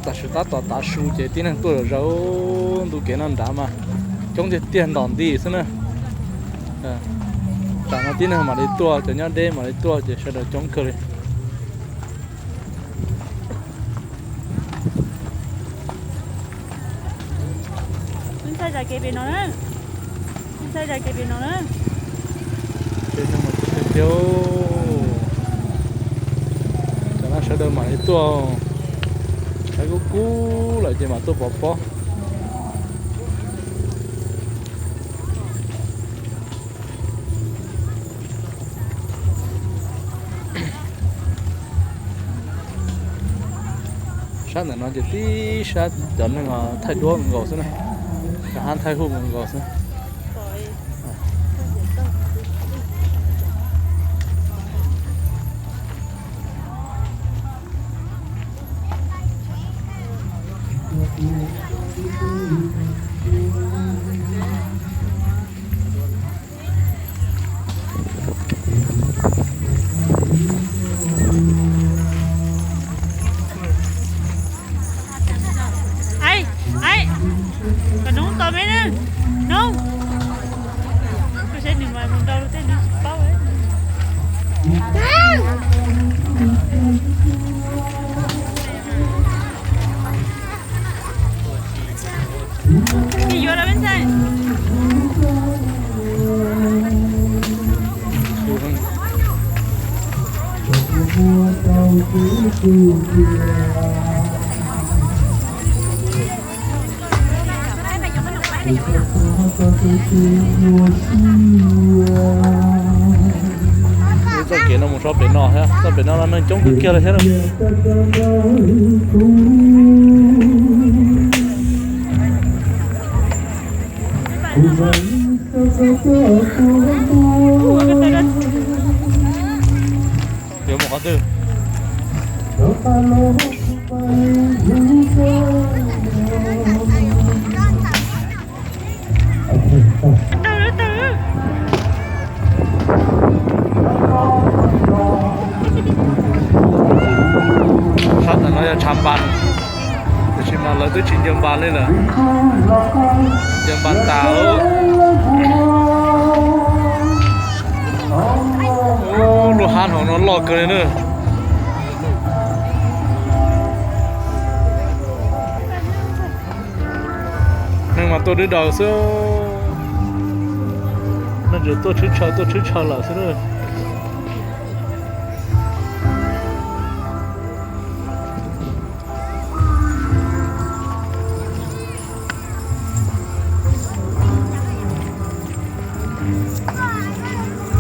Tam sim tab tom tav su ces tib neeg tuaj zom zaws, ntu kev no nrad mas coob tiag tiag ntom nti xwb na. Tsam no tib neeg mam li tuaj, cov nyob deb mam li tuaj ces sawv daws coob kawg li. Ntxhais zais kev pem no na. Ntxhais zais kev pem no na. Cov no sawv daws mam li tuaj, saib kub kub lawm ces mam tuaj pov pob. Sab ntawm no ces tib sab cov neeg thaij duab nkaus xwb na, cov hab thaij huj nkaus xwb. Ai, ai, kom noob tos me na, noob. Koj saib nws mas mus nrau tej nws tsis paub. Yuav los peb ntxhais. Txoj kev no mus so pem no thiab, txoj pem no los neeg coob kawg kiag li thiab. Yuav mus qhov twg? Sab ntawm no yog tshav npas, tiam sis mas lawv twb tsis ncaws npas li lawm. Ncaws npas tas. Lub hab hauv no loj kawg li na. Neeg mas tuaj dwb daws xwb. Neeg tseem tuaj tshwj tshaw tuaj tshwj tshaw lawm xwb na.